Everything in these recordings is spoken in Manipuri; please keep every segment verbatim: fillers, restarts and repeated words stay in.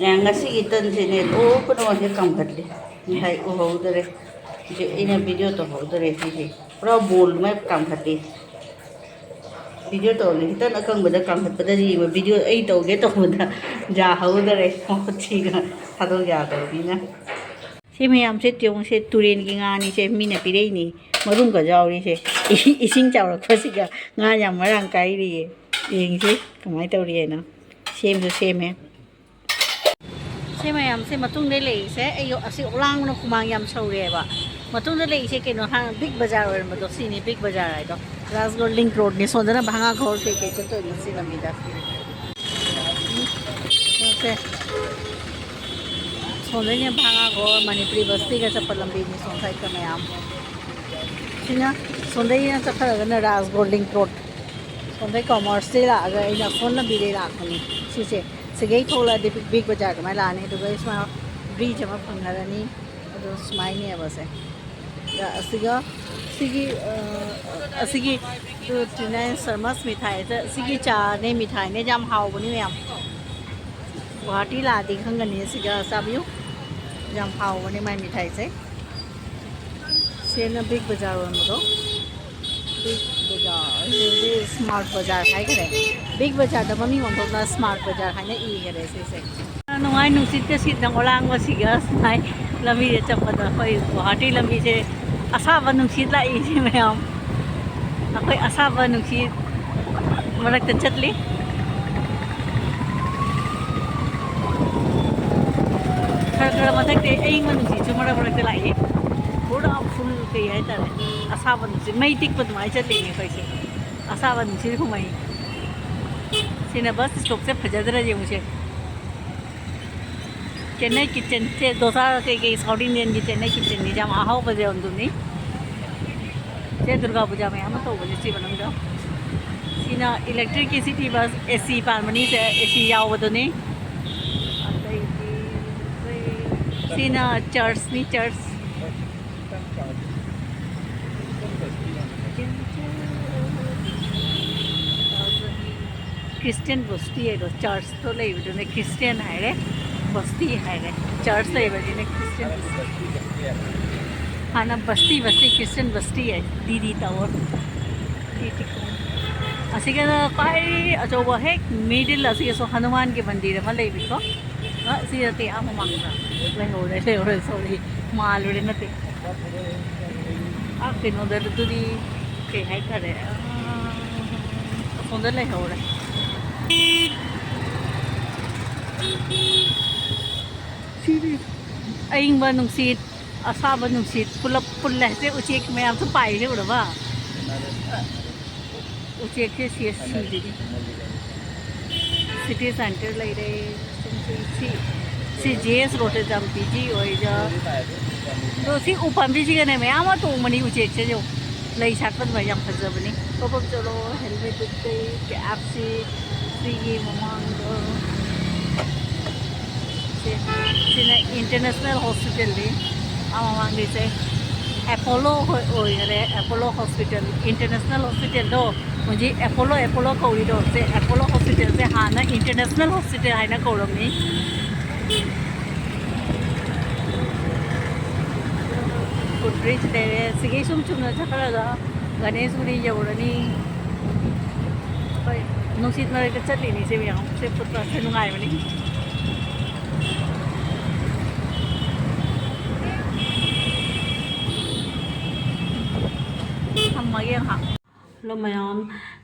ꯉꯁꯤꯒꯤ ꯇꯟꯁꯤꯅꯦ ꯂꯣꯏ ꯄꯨꯝꯅꯃꯛꯁꯦ ꯀꯥꯝꯈꯠꯂꯤ꯫ ꯉꯁꯥꯏ ꯎꯍꯧꯗꯔꯦ꯫ ꯁꯤ ꯑꯩꯅ ꯚꯤꯗꯤꯑꯣ ꯇꯧꯍꯧꯗꯔꯦ꯫ ꯁꯤꯁꯦ ꯄꯨꯔꯥ ꯕꯣꯜ ꯑꯃ ꯀꯥꯝꯈꯠꯂꯤ꯫ ꯚꯤꯗꯤꯑꯣ ꯇꯧꯔꯝꯃꯤ ꯈꯤꯇꯪ ꯑꯀꯪꯕꯗ ꯀꯥꯝꯈꯠꯄꯗ ꯌꯦꯡꯕ ꯚꯤꯗꯤꯑꯣ ꯑꯩ ꯇꯧꯒꯦ ꯇꯧꯕꯗ ꯌꯥꯍꯧꯗꯔꯦ꯫ ꯃꯈꯨꯠꯁꯤꯒ ꯊꯥꯗꯣꯛ ꯌꯥꯗꯕꯅꯤꯅ꯫ ꯁꯤ ꯃꯌꯥꯝꯁꯦ ꯇꯤꯌꯣꯡꯁꯦ ꯇꯨꯔꯦꯟꯒꯤ ꯉꯥꯅꯤꯁꯦ, ꯃꯤꯅ ꯄꯤꯔꯛꯏꯅꯤ꯫ ꯃꯔꯨꯝꯒ ꯌꯥꯎꯔꯤꯁꯦ꯫ ꯏꯁꯤꯡ ꯆꯥꯎꯔꯛꯄꯁꯤꯒ ꯉꯥ ꯌꯥꯝ ꯃꯔꯥꯡ ꯀꯥꯏꯔꯤꯌꯦ꯫ ꯌꯦꯡꯁꯤ ꯀꯃꯥꯏꯅ ꯇꯧꯔꯤꯑꯅ꯫ ꯁꯦꯝꯁꯨ ꯁꯦꯝꯃꯦ꯫ ꯁꯤ ꯃꯌꯥꯝꯁꯦ ꯃꯇꯨꯡꯗ ꯂꯩꯔꯤꯁꯦ ꯑꯩ ꯑꯁꯤ ꯑꯣꯂꯥꯡꯅ ꯍꯨꯃꯥꯡ ꯌꯥꯝ ꯁꯧꯔꯦꯕ꯫ ꯃꯇꯨꯡꯗ ꯂꯩꯔꯤꯁꯦ ꯀꯩꯅꯣ ꯍꯥꯏ, ꯕꯤꯛ ꯕꯖꯥꯔ ꯑꯣꯏꯔꯝꯕꯗꯣ, ꯁꯤꯅꯤ ꯕꯤꯛ ꯕꯖꯥꯔ ꯍꯥꯏꯗꯣ꯫ ꯔꯥꯖꯒꯣꯜ ꯂꯤꯡ ꯔꯣꯗꯅꯤ꯫ ꯁꯣꯝꯗꯅ ꯚꯥꯉꯥ ꯘꯣꯔ ꯀꯩꯀꯩ ꯆꯠꯇꯣꯏꯅꯣ ꯁꯤ ꯂꯝꯕꯤꯗ꯫ ꯁꯣꯝꯁꯦ꯫ ꯁꯣꯝꯗꯩꯅ ꯚꯥꯉꯥ ꯘꯣꯔ ꯃꯅꯤꯄꯨꯔꯤ ꯕꯁꯇꯤꯒ ꯆꯠꯄ ꯂꯝꯕꯤꯅꯤ ꯁꯣꯝ ꯁꯥꯏꯠꯇ ꯃꯌꯥꯝ꯫ ꯁꯤꯅ ꯁꯣꯝꯗꯩꯅ ꯆꯠꯊꯔꯒꯅ ꯔꯥꯖꯒꯣꯜ ꯂꯤꯡ ꯔꯣꯗ꯫ ꯁꯣꯝꯗꯩ ꯀꯃꯔꯁꯇꯩ ꯂꯥꯛꯑꯒ ꯑꯩꯅ ꯁꯣꯝ ꯂꯝꯕꯤꯗꯩ ꯂꯥꯛꯄꯅꯤ꯫ ꯁꯤꯁꯦ ꯁꯤꯒꯩ ꯊꯣꯛꯂꯛꯑꯗꯤ ꯕꯤꯛ, ꯕꯤꯛ ꯕꯖꯥꯔ ꯑꯗꯨꯃꯥꯏꯅ ꯂꯥꯛꯑꯅꯤ꯫ ꯑꯗꯨꯒ ꯁꯨꯃꯥꯏꯅ ꯕ꯭ꯔꯤꯖ ꯑꯃ ꯐꯪꯅꯔꯅꯤ꯫ ꯑꯗꯨ ꯁꯨꯃꯥꯏꯅꯅꯦꯕ ꯁꯦ꯫ ꯑꯗ ꯑꯁꯤꯒ ꯁꯤꯒꯤ, ꯑ, ꯑꯁꯤꯒꯤ ꯇꯨ ꯇ꯭ꯔꯤꯅꯥꯏꯟ ꯁꯔꯃꯁ ꯃꯤꯊꯥꯏꯁꯦ꯫ ꯁꯤꯒꯤ ꯆꯥꯅꯦ, ꯃꯤꯊꯥꯏꯅꯦ꯫ ꯌꯥꯝ ꯍꯥꯎꯕꯅꯤ ꯃꯌꯥꯝ꯫ ꯒꯨꯋꯥꯍꯥꯇꯤ ꯂꯥꯛꯑꯗꯤ ꯈꯪꯒꯅꯤ꯫ ꯁꯤꯒ ꯆꯥꯕꯤꯌꯨ꯫ ꯌꯥꯝ ꯍꯥꯎꯕꯅꯤ ꯃꯥꯏ ꯃꯤꯊꯥꯏꯁꯦ꯫ ꯁꯤꯅ ꯕꯤꯛ ꯕꯖꯥꯔ ꯑꯣꯏꯔꯝꯕꯗꯣ꯫ ꯕꯤꯛ ꯕꯖꯥꯔ, ꯍꯧꯖꯤꯛ ꯁ꯭ꯃꯥꯔꯠ ꯕꯖꯥꯔ ꯍꯥꯏꯈꯔꯦ꯫ ꯕꯤꯛ ꯕꯖꯥꯔꯗ ꯃꯃꯤꯡ ꯑꯣꯟꯊꯣꯛꯅ ꯁ꯭ꯃꯥꯔꯠ ꯕꯖꯥꯔ ꯍꯥꯏꯅ ꯏꯈꯔꯦ ꯁꯤꯁꯦ꯫ ꯅꯨꯡꯉꯥꯏ, ꯅꯨꯡꯁꯤꯠꯀ ꯁꯤꯠꯅ ꯑꯣꯂꯥꯡꯕꯁꯤꯒ ꯁꯨꯃꯥꯏ ꯂꯝꯕꯤꯗ ꯆꯠꯄꯗ ꯑꯩꯈꯣꯏ ꯒꯨꯋꯥꯍꯥꯇꯤ ꯂꯝꯕꯤꯁꯦ ꯑꯁꯥꯕ ꯅꯨꯡꯁꯤꯠ ꯂꯥꯛꯏꯁꯦ ꯃꯌꯥꯝ꯫ ꯑꯩꯈꯣꯏ ꯑꯁꯥꯕ ꯅꯨꯡꯁꯤꯠ ꯃꯔꯛꯇ ꯆꯠꯂꯤ꯫ ꯈꯔ ꯈꯔ ꯃꯊꯛꯇ ꯑꯏꯪꯕ ꯅꯨꯡꯁꯤꯠꯁꯨ ꯃꯔꯛ ꯃꯔꯛꯇ ꯂꯥꯛꯏ꯫ ꯄꯨꯔꯥ ꯐꯨꯜ ꯀꯩ ꯍꯥꯏꯇꯥꯔꯦ, ꯑꯁꯥꯕ ꯅꯨꯡꯁꯤꯠ, ꯃꯩ ꯇꯤꯛꯄ ꯑꯗꯨꯃꯥꯏꯅ ꯆꯠꯂꯤꯅꯦ ꯑꯩꯈꯣꯏꯁꯦ꯫ ꯑꯁꯥꯕ ꯅꯨꯡꯁꯤꯠ ꯍꯨꯝꯃꯛꯏ꯫ ꯁꯤꯅ ꯕꯁ ꯁ꯭ꯇꯣꯞꯁꯦ ꯐꯖꯗ꯭ꯔꯥ ꯌꯦꯡꯉꯨꯁꯦ꯫ ꯆꯦꯟꯅꯥꯏ ꯀꯤꯠꯆꯟꯁꯦ ꯗꯣꯁꯥ ꯀꯩꯀꯩ ꯁꯥꯎꯠ ꯏꯟꯗꯤꯌꯟꯒꯤ ꯆꯦꯟꯅꯥꯏ ꯀꯤꯠꯆꯟꯒꯤ ꯌꯥꯝ ꯑꯍꯥꯎꯕꯁꯦ ꯑꯗꯨꯅꯤ꯫ ꯁꯦ ꯗꯨꯔꯒꯥ ꯄꯨꯖꯥ ꯃꯌꯥꯝ ꯑꯃ ꯇꯧꯕꯅꯦ ꯁꯤ ꯃꯅꯨꯡꯗ꯫ ꯁꯤꯅ ꯏꯂꯦꯛꯇ꯭ꯔꯤꯛꯀꯤꯁꯤꯇꯤ ꯕꯁ, ꯑꯦ ꯁꯤ ꯄꯥꯟꯕꯅꯤ ꯁꯦ, ꯑꯦ ꯁꯤ ꯌꯥꯎꯕꯗꯨꯅꯤ꯫ ꯑꯇꯩꯗꯤ ꯁꯤꯅ ꯆꯔꯆꯅꯤ, ꯆꯔꯆ꯫ ꯈ꯭ꯔꯤꯁꯇꯤꯌꯥꯟ ꯕꯁꯇꯤ ꯍꯥꯏꯗꯣ, ꯆꯔꯆꯇꯣ ꯂꯩꯕꯗꯨꯅ ꯈ꯭ꯔꯤꯁꯇꯤꯌꯥꯟ ꯍꯥꯏꯔꯦ, ꯕꯁꯇꯤ ꯍꯥꯏꯔꯦ, ꯆꯔꯆ ꯂꯩꯕꯗꯨꯅ ꯈ꯭ꯔꯤꯁꯇꯤꯌꯥꯟ ꯕꯁꯇꯤ꯫ ꯍꯥꯟꯅ ꯕꯁꯇꯤ, ꯕꯁꯇꯤ, ꯈ꯭ꯔꯤꯁꯇꯤꯌꯥꯟ ꯕꯁꯇꯤ ꯍꯥꯏ, ꯗꯤ ꯗꯤ ꯇꯥꯋꯔ꯫ ꯑꯁꯤꯒꯅ ꯈ꯭ꯋꯥꯏ ꯑꯆꯧꯕ, ꯍꯦꯛ ꯃꯤꯗꯜ ꯑꯁꯤꯒꯁꯨ ꯍꯅꯨꯃꯥꯟꯒꯤ ꯃꯟꯗꯤꯔ ꯑꯃ ꯂꯩꯕꯤꯀꯣ꯫ ꯑ, ꯁꯤ ꯅꯠꯇꯦ, ꯑꯥ ꯃꯃꯥꯡꯗ ꯂꯩꯍꯧꯔꯦ, ꯂꯩꯍꯧꯔꯦ, ꯁꯣꯔꯤ, ꯃꯥꯜꯂꯨꯔꯦ, ꯅꯠꯇꯦ꯫ ꯑꯥ, ꯀꯩꯅꯣꯗ ꯑꯗꯨꯗꯤ ꯀꯩ ꯍꯥꯏꯇꯥꯔꯦ, ꯑꯥ, ꯑꯁꯣꯝꯗ ꯂꯩꯍꯧꯔꯦ꯫ ꯁꯤꯗꯤ ꯑꯏꯪꯕ ꯅꯨꯡꯁꯤꯠ, ꯑꯁꯥꯕ ꯅꯨꯡꯁꯤꯠ ꯄꯨꯂꯞ ꯄꯨꯜꯂꯦ꯫ ꯁꯤ ꯎꯆꯦꯛ ꯃꯌꯥꯝꯁꯨ ꯄꯥꯏꯔꯤꯁꯦ ꯎꯔꯕ? ꯎꯆꯦꯛꯁꯦ ꯁꯤ ꯁꯤꯗꯤ꯫ ꯁꯤꯇꯤ ꯁꯦꯟꯇꯔ ꯂꯩꯔꯦ꯫ ꯁꯤ, ꯁꯤ, ꯁꯤ ꯖꯤ ꯑꯦꯁ ꯔꯣꯗꯇ ꯌꯥꯝ ꯕꯤꯖꯤ ꯑꯣꯏꯗ꯫ ꯑꯗꯣ ꯁꯤ ꯎ ꯄꯥꯝꯕꯤꯁꯤꯒꯅꯦ ꯃꯌꯥꯝ ꯑꯃ ꯇꯣꯡꯕꯅꯤ ꯎꯆꯦꯛꯁꯦ꯫ ꯌꯦꯡꯉꯨ, ꯂꯩ ꯁꯥꯠꯄ ꯑꯗꯨꯃꯥꯏꯅ ꯌꯥꯝ ꯐꯖꯕꯅꯤ꯫ ꯄꯣꯄꯞ ꯆꯠꯂꯣ, ꯍꯦꯜꯃꯦꯠ ꯎꯞꯇꯦ, ꯀꯦꯞꯁꯤ, ꯁꯤꯒꯤ ꯃꯃꯥꯡꯗ꯫ ꯁꯤ, ꯁꯤꯅ ꯏꯟꯇꯔꯅꯦꯁꯅꯦꯜ ꯍꯣꯁꯄꯤꯇꯥꯜꯅꯤ꯫ ꯑꯥ ꯃꯃꯥꯡꯒꯤꯁꯦ ꯑꯦꯄꯣꯂꯣ ꯍꯣꯏ ꯑꯣꯏꯈꯔꯦ, ꯑꯦꯄꯣꯂꯣ ꯍꯣꯁꯄꯤꯇꯥꯜ, ꯏꯟꯇꯔꯅꯦꯁꯅꯦꯜ ꯍꯣꯁꯄꯤꯇꯥꯜꯗꯣ ꯍꯧꯖꯤꯛ ꯑꯦꯄꯣꯂꯣ, ꯑꯦꯄꯣꯂꯣ ꯀꯧꯔꯤꯗꯣ, ꯁꯦ ꯑꯦꯄꯣꯂꯣ ꯍꯣꯁꯄꯤꯇꯥꯜꯁꯦ ꯍꯥꯟꯅ ꯏꯟꯇꯔꯅꯦꯁꯅꯦꯜ ꯍꯣꯁꯄꯤꯇꯥꯜ ꯍꯥꯏꯅ ꯀꯧꯔꯝꯃꯤ꯫ ꯐꯨꯠ ꯕ꯭ꯔꯤꯖ ꯂꯩꯔꯦ꯫ ꯁꯤꯒꯤ ꯁꯨꯝ ꯆꯨꯝꯅ ꯆꯠꯈ꯭ꯔꯒ ꯒꯅꯦꯁꯒꯨꯔꯤ ꯌꯧꯔꯅꯤ꯫ ꯍꯣꯏ, ꯅꯨꯡꯁꯤꯠ ꯃꯔꯛꯇ ꯆꯠꯂꯤꯅꯤ ꯁꯤ ꯃꯌꯥꯝ꯫ ꯁꯤ ꯐꯨꯠ ꯄꯥꯠꯁꯦ ꯅꯨꯡꯉꯥꯏꯕꯅꯤ꯫ ꯊꯝꯃꯒꯦ ꯉꯥꯏꯍꯥꯛ꯫ ꯍꯜꯂꯣ ꯃꯌꯥꯝ,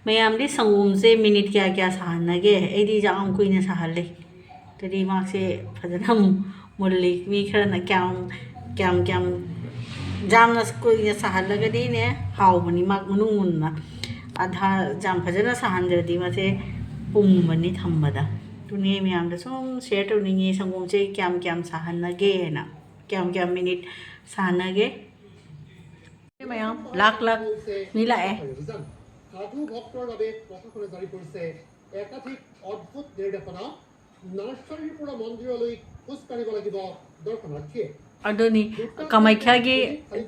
ꯃꯌꯥꯝꯗꯤ ꯁꯪꯒꯣꯝꯁꯦ ꯃꯤꯅꯤꯠ ꯀꯌꯥ ꯀꯌꯥ ꯁꯥꯍꯟꯅꯒꯦ? ꯑꯩꯗꯤ ꯌꯥꯝ ꯀꯨꯏꯅ ꯁꯥꯍꯜꯂꯦ꯫ ꯑꯗꯨꯗꯤ ꯃꯥꯁꯦ ꯐꯖꯅ ꯃꯨꯜꯂꯤ꯫ ꯃꯤ ꯈꯔꯅ ꯀꯌꯥꯝ, ꯀꯌꯥꯝ, ꯀꯌꯥꯝ ꯌꯥꯝꯅ ꯀꯨꯏꯅ ꯁꯥꯍꯜꯂꯒꯗꯤꯅꯦ ꯍꯥꯎꯕꯅꯤ, ꯃꯥ ꯃꯅꯨꯡ ꯃꯨꯟꯅ꯫ ꯑꯗ ꯌꯥꯝ ꯐꯖꯅ ꯁꯥꯍꯟꯗ꯭ꯔꯗꯤ ꯃꯥꯁꯦ ꯄꯨꯝꯕꯅꯤ ꯊꯝꯕꯗ꯫ ꯑꯗꯨꯅꯦ ꯃꯌꯥꯝꯗ ꯁꯨꯝ ꯁꯤꯌꯔ ꯇꯧꯅꯤꯡꯉꯤ, ꯁꯪꯒꯣꯝꯁꯦ ꯀꯌꯥꯝ ꯀꯌꯥꯝ ꯁꯥꯍꯟꯅꯒꯦ ꯍꯥꯏꯅ, ꯀꯌꯥꯝ ꯀꯌꯥꯝ ꯃꯤꯅꯤꯠ ꯁꯥꯍꯟꯅꯒꯦ꯫ ꯃꯌꯥꯝ ꯂꯥꯛ ꯂꯥꯛ ꯃꯤ ꯂꯥꯛꯑꯦ꯫ সাধু ভক্তৰ বাবে প্ৰশাসনে জাৰি কৰিছে একাধিক অদ্ভুত নিৰ্দেশনা। নাৰ্চাৰীৰ পৰা মন্দিৰলৈ খোজ কাঢ়িব লাগিব দৰ্শনাৰ্থীয়ে। ꯑꯗꯨꯅꯤ, ꯀꯥꯃꯥখ্ꯌꯥꯒꯤ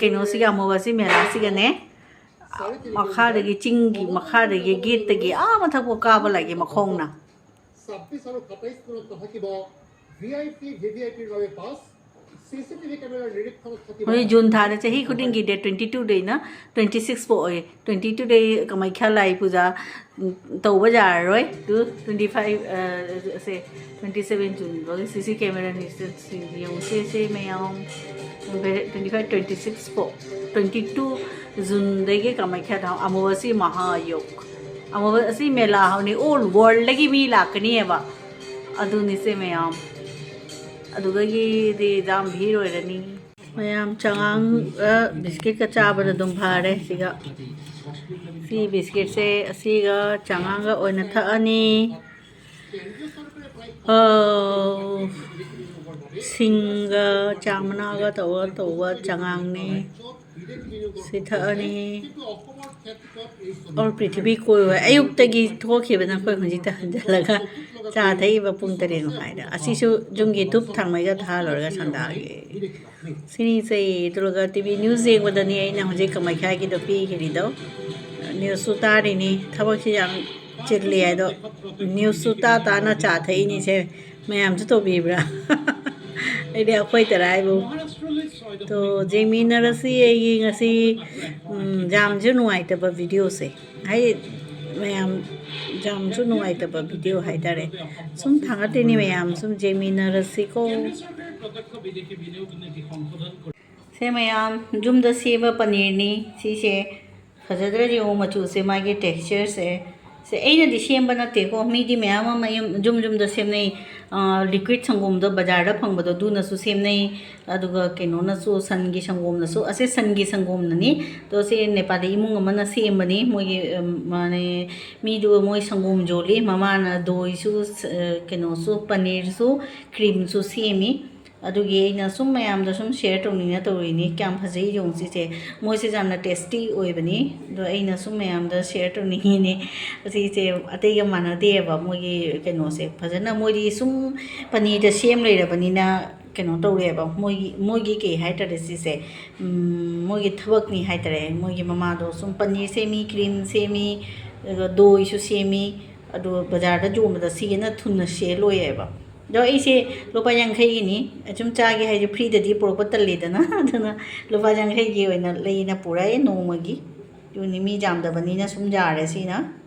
ꯀꯩꯅꯣꯁꯤꯒ, ꯑꯃꯨꯕꯁꯤ ꯃꯦꯂꯥꯁꯤꯒꯅꯦ, ꯃꯈꯥꯗꯒꯤ, ꯆꯤꯡꯒꯤ ꯃꯈꯥꯗꯒꯤ, ꯒꯦꯠꯇꯒꯤ ꯑꯥ ꯃꯊꯛꯄꯨ ꯀꯥꯕ ꯂꯥꯛꯏ ꯃꯈꯣꯡꯅ꯫ ছাব্বিছ আৰু সাতাইছ পুৰণত নাথাকিব V I P, V V I পিৰ বাবে পাছ। চি চি টি ভি কেমেৰাৰ নিৰীক্ষণত থাকিব। ꯍꯧꯖꯤꯛ ꯖꯨꯟ ꯊꯥꯗ ꯆꯍꯤ ꯈꯨꯗꯤꯡꯒꯤ ꯗꯦꯠ ꯇ꯭ꯋꯦꯟꯇꯤ ꯇꯨꯗꯩꯅ ꯇ꯭ꯋꯦꯟꯇꯤ ꯁꯤꯛꯁ ꯐꯥꯎ ꯑꯣꯏ꯫ ꯇ꯭ꯋꯦꯟꯇꯤ ꯇꯨꯗꯩ ꯀꯥꯃꯥꯈ꯭ꯌꯥ ꯂꯥꯏ ꯄꯨꯖꯥ, ꯎꯝ, ꯇꯧꯕ ꯌꯥꯔꯔꯣꯏ꯫ ꯇꯨ ꯇ꯭ꯋꯦꯟꯇꯤ ꯐꯥꯏꯚ, ꯑ, ꯁꯦ, ꯇ꯭ꯋꯦꯟꯇꯤ ꯁꯚꯦꯟ ꯖꯨꯟ ꯐꯥꯎꯒꯤ ꯁꯤ ꯁꯤ ꯀꯦꯃꯦꯔꯥ ꯅꯤꯔꯤꯛꯁꯟꯁꯤꯡ ꯌꯦꯡꯉꯨꯁꯦ꯫ ꯁꯦ ꯃꯌꯥꯝ, ꯇ꯭ꯋꯦꯟꯇꯤ ꯐꯥꯏꯚ, ꯇ꯭ꯋꯦꯟꯇꯤ ꯁꯤꯛꯁ ꯐꯥꯎ, ꯇ꯭ꯋꯦꯟꯇꯤ ꯇꯨ ꯖꯨꯟꯗꯒꯤ ꯀꯥꯃꯥꯈ꯭ꯌꯥ ꯙꯥꯝ ꯑꯃꯨꯕ ꯑꯁꯤ ꯃꯍꯥꯌꯣꯛ, ꯑꯃꯨꯕ ꯑꯁꯤ ꯃꯦꯂꯥ ꯍꯧꯅꯤ꯫ ꯑꯣꯜ ꯋꯥꯔꯜꯗꯒꯤ ꯃꯤ ꯂꯥꯛꯀꯅꯤꯕ꯫ ꯑꯗꯨꯅꯤꯁꯦ ꯃꯌꯥꯝ꯫ ꯑꯗꯨꯗꯒꯤꯗꯤ ꯌꯥꯝ ꯚꯤꯔ ꯑꯣꯏꯔꯅꯤ꯫ ꯃꯌꯥꯝ ꯆꯉꯥꯡꯒ ꯕꯤꯁꯀꯤꯠꯀ ꯆꯥꯕꯅ ꯑꯗꯨꯝ ꯐꯔꯦ ꯁꯤꯒ꯫ ꯁꯤ ꯕꯤꯁꯀꯤꯠꯁꯦ ꯑꯁꯤꯒ ꯆꯉꯥꯡꯒ ꯑꯣꯏꯅ ꯊꯛꯑꯅꯤ꯫ ꯑꯧ, ꯁꯤꯡꯒ ꯆꯥ ꯃꯅꯥꯒ ꯇꯧꯔ ꯇꯧꯕ ꯆꯉꯥꯡꯅꯤ꯫ ꯁꯤ ꯊꯛꯑꯅꯤ꯫ ꯑꯣꯜ ꯄ꯭ꯔꯤꯊꯤꯕꯤ ꯀꯣꯏꯕ꯫ ꯑꯌꯨꯛꯇꯒꯤ ꯊꯣꯛꯈꯤꯕꯅ ꯑꯩꯈꯣꯏ ꯍꯧꯖꯤꯛꯇ ꯍꯟꯖꯤꯜꯂꯒ ꯆꯥ ꯊꯛꯏꯕ ꯄꯨꯡ ꯇꯔꯦꯠ ꯃꯈꯥꯏꯗ꯫ ꯑꯁꯤꯁꯨ ꯌꯨꯝꯒꯤ ꯙꯨꯞ ꯊꯥꯡꯃꯩꯒ ꯊꯥꯜꯂꯨꯔꯒ ꯁꯟꯗꯥꯒꯤ꯫ ꯁꯤꯅꯤꯁꯦ ꯗꯨꯔꯒꯥ ꯇꯤ ꯚꯤ ꯅ꯭ꯌꯨꯁ ꯌꯦꯡꯕꯗꯅꯤ ꯑꯩꯅ ꯍꯧꯖꯤꯛ ꯀꯥꯃꯥꯈ꯭ꯌꯥꯒꯤꯗꯣ ꯄꯤꯈꯤꯔꯤꯗꯣ꯫ ꯅ꯭ꯌꯨꯁꯁꯨ ꯇꯥꯔꯤꯅꯤ꯫ ꯊꯕꯛꯁꯤ ꯌꯥꯝ ꯆꯤꯜꯂꯤ ꯍꯥꯏꯗꯣ꯫ ꯅ꯭ꯌꯨꯁꯁꯨ ꯇꯥ ꯇꯥꯅ ꯆꯥ ꯊꯛꯏꯅꯤꯁꯦ꯫ ꯃꯌꯥꯝꯁꯨ ꯇꯧꯕꯤꯕ꯭ꯔꯥ? ꯑꯩꯗꯤ ꯑꯩꯈꯣꯏ ꯇꯔꯥ ꯍꯥꯏꯕꯨ꯫ ꯇꯣ, ꯌꯦꯡꯃꯤꯟꯅꯔꯁꯤ꯫ ꯑꯩꯒꯤ ꯉꯁꯤ, ꯎꯝ, ꯌꯥꯝꯁꯨ ꯅꯨꯡꯉꯥꯏꯇꯕ ꯚꯤꯗꯤꯑꯣꯁꯦ꯫ ꯍꯥꯏꯗꯤ, ꯃꯌꯥꯝ, ꯌꯥꯝꯁꯨ ꯅꯨꯡꯉꯥꯏꯇꯕ ꯚꯤꯗꯤꯑꯣ ꯍꯥꯏꯇꯥꯔꯦ꯫ ꯁꯨꯝ ꯊꯥꯡꯒꯠꯂꯤꯅꯤ ꯃꯌꯥꯝ, ꯁꯨꯝ ꯌꯦꯡꯃꯤꯟꯅꯔꯁꯤꯀꯣ꯫ ꯁꯦ ꯃꯌꯥꯝ, ꯌꯨꯝꯗ ꯁꯦꯝꯕ ꯄꯅꯤꯔꯅꯤ ꯁꯤꯁꯦ꯫ ꯐꯖꯗ꯭ꯔꯗꯤ ꯌꯦꯡꯉꯨ ꯃꯆꯨꯁꯦ, ꯃꯥꯒꯤ ꯇꯦꯛꯁꯆꯔꯁꯦ꯫ ꯁꯦ ꯑꯩꯅꯗꯤ ꯁꯦꯝꯕ ꯅꯠꯇꯦꯀꯣ, ꯃꯤꯗꯤ ꯃꯌꯥꯝ ꯑꯃ ꯌꯨꯝ, ꯌꯨꯝ ꯌꯨꯝꯗ ꯁꯦꯝꯅꯩ꯫ ꯑꯥ, ꯂꯤꯀ꯭ꯋꯤꯠ ꯁꯪꯒꯣꯝꯗꯣ ꯕꯖꯥꯔꯗ ꯐꯪꯕꯗꯣ ꯑꯗꯨꯅꯁꯨ ꯁꯦꯝꯅꯩ꯫ ꯑꯗꯨꯒ ꯀꯩꯅꯣꯅꯁꯨ, ꯁꯟꯒꯤ ꯁꯪꯒꯣꯝꯅꯁꯨ, ꯑꯁꯦ ꯁꯟꯒꯤ ꯁꯪꯒꯣꯝꯅꯅꯤ꯫ ꯑꯗꯣ ꯁꯤ ꯅꯦꯄꯥꯂꯤ ꯏꯃꯨꯡ ꯑꯃꯅ ꯁꯦꯝꯕꯅꯤ꯫ ꯃꯣꯏꯒꯤ, ꯎꯝ, ꯃꯥꯅꯦ, ꯃꯤꯗꯨ ꯃꯣꯏ ꯁꯪꯒꯣꯝ ꯌꯣꯜꯂꯤ꯫ ꯃꯃꯥꯅ ꯗꯣꯏꯁꯨ, ꯑ, ꯀꯩꯅꯣꯁꯨ, ꯄꯅꯤꯔꯁꯨ, ꯀ꯭ꯔꯤꯝꯁꯨ ꯁꯦꯝꯃꯤ꯫ ꯑꯗꯨꯒꯤ ꯑꯩꯅ ꯁꯨꯝ ꯃꯌꯥꯝꯗ ꯁꯨꯝ ꯁꯤꯌꯔ ꯇꯧꯅꯤꯡꯅ ꯇꯧꯔꯤꯅꯤ꯫ ꯀꯌꯥꯝ ꯐꯖꯩ ꯌꯦꯡꯉꯨ ꯁꯤꯁꯦ꯫ ꯃꯣꯏꯁꯦ ꯌꯥꯝꯅ ꯇꯦꯁꯇꯤ ꯑꯣꯏꯕꯅꯤ꯫ ꯑꯗꯣ ꯑꯩꯅ ꯁꯨꯝ ꯃꯌꯥꯝꯗ ꯁꯤꯌꯔ ꯇꯧꯅꯤꯡꯉꯤꯅꯦ꯫ ꯑꯁꯤꯁꯦ ꯑꯇꯩꯒ ꯃꯥꯟꯅꯗꯦꯕ ꯃꯣꯏꯒꯤ ꯀꯩꯅꯣꯁꯦ꯫ ꯐꯖꯅ ꯃꯣꯏꯗꯤ ꯁꯨꯝ ꯄꯅꯤꯔꯗ ꯁꯦꯝ ꯂꯩꯔꯕꯅꯤꯅ ꯀꯩꯅꯣ ꯇꯧꯔꯦꯕ, ꯃꯣꯏꯒꯤ ꯃꯣꯏꯒꯤ ꯀꯩ ꯍꯥꯏꯇꯥꯔꯦ ꯁꯤꯁꯦ, ꯎꯝ, ꯃꯣꯏꯒꯤ ꯊꯕꯛꯅꯤ ꯍꯥꯏꯇꯥꯔꯦ꯫ ꯃꯣꯏꯒꯤ ꯃꯃꯥꯗꯣ ꯁꯨꯝ ꯄꯅꯤꯔ ꯁꯦꯝꯃꯤ, ꯀ꯭ꯔꯤꯝ ꯁꯦꯝꯃꯤ, ꯑꯗꯨꯒ ꯗꯣꯏꯁꯨ ꯁꯦꯝꯃꯤ, ꯑꯗꯨꯒ ꯕꯖꯥꯔꯗ ꯌꯣꯟꯕꯗ ꯁꯤꯒꯤꯅ ꯊꯨꯅ ꯁꯦꯜ ꯑꯣꯏꯌꯦꯕ꯫ ꯑꯗꯣ ꯑꯩꯁꯦ ꯂꯨꯄꯥ ꯌꯥꯡꯈꯩꯒꯤꯅꯤ, ꯑꯁꯨꯝ ꯆꯥꯒꯦ ꯍꯥꯏꯁꯦ ꯐ꯭ꯔꯤꯗꯗꯤ ꯄꯨꯔꯛꯄ ꯇꯜꯂꯤꯗꯅ꯫ ꯑꯗꯨꯅ ꯂꯨꯄꯥ ꯌꯥꯡꯈꯩꯒꯤ ꯑꯣꯏꯅ ꯂꯩꯅ ꯄꯨꯔꯛꯑꯦ ꯅꯣꯡꯃꯒꯤ꯫ ꯑꯗꯨꯅꯤ, ꯃꯤ ꯌꯥꯝꯗꯕꯅꯤꯅ ꯁꯨꯝ ꯌꯥꯔꯦ ꯁꯤꯅ꯫